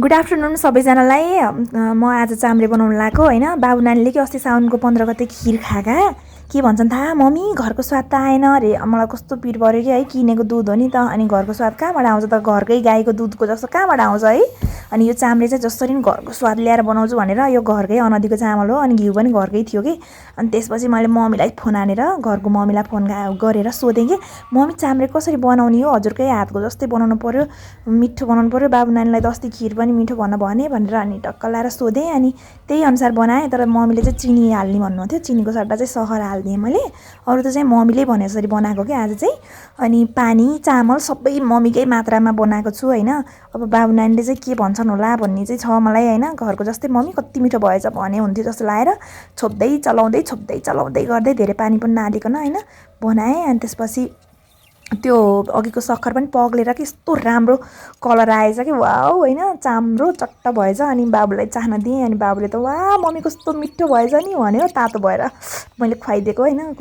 Good afternoon सबैजनालाई। म आज चाम्रे बनाउन लागेको होइन। बाबु नानीले कि अस्ति साउनको 15 गते खिर खाएका के भन्छन् थाहा, मम्मी घरको स्वाद त आएन अरे। मलाई कस्तो पिर पऱ्यो कि है, किनेको दुध हो नि त, अनि घरको स्वाद कहाँबाट आउँछ त, घरकै गाईको दुधको जस्तो कहाँबाट आउँछ है। अनि यो चाम्रे चाहिँ जसरी नि घरको स्वाद ल्याएर बनाउँछु भनेर यो घरकै अनदीको चामल हो, अनि घिउ पनि घरकै थियो कि। अनि त्यसपछि मैले मम्मीलाई फोन हानेर घरको मम्मीलाई फोन गरेर सोधेँ कि मम्मी चाम्रे कसरी बनाउने हो, हजुरकै हातको जस्तै बनाउनु पऱ्यो, मिठो बनाउनु पऱ्यो, बाबु नानीलाई त अस्ति खिर पनि मिठो भनेर अनि टक्क लाएर सोधेँ। अनि त्यही अनुसार बनाएँ, तर मम्मीले चाहिँ चिनी हाल्ने भन्नुहुन्थ्यो, चिनीको सट्टा चाहिँ सहर हालिदिएँ मैले। अरू त चाहिँ मम्मीले भने जसरी बनाएको कि आज चाहिँ। अनि पानी चामल सबै मम्मीकै मात्रामा बनाएको छु होइन। अब बाबु नानीले चाहिँ के भन्छन् होला भन्ने चाहिँ छ मलाई होइन। घरको जस्तै मम्मी कति मिठो भएछ भने हुन्थ्यो जस्तो लागेर छोप्दै चलाउँदै गर्दै धेरै पानी पनि नहालिकन होइन बनाएँ। अनि त्यसपछि त्यो अघिको सक्खर पनि पग्लेर कि यस्तो राम्रो कलर आएछ कि वाउ होइन, चाम्रो चट्ट भएछ। अनि बाबुलाई चाख्न दिएँ, अनि बाबुले त वाह मम्मी कस्तो मिठो भएछ नि भन्यो तातो भएर मैले खुवाइदिएको होइन।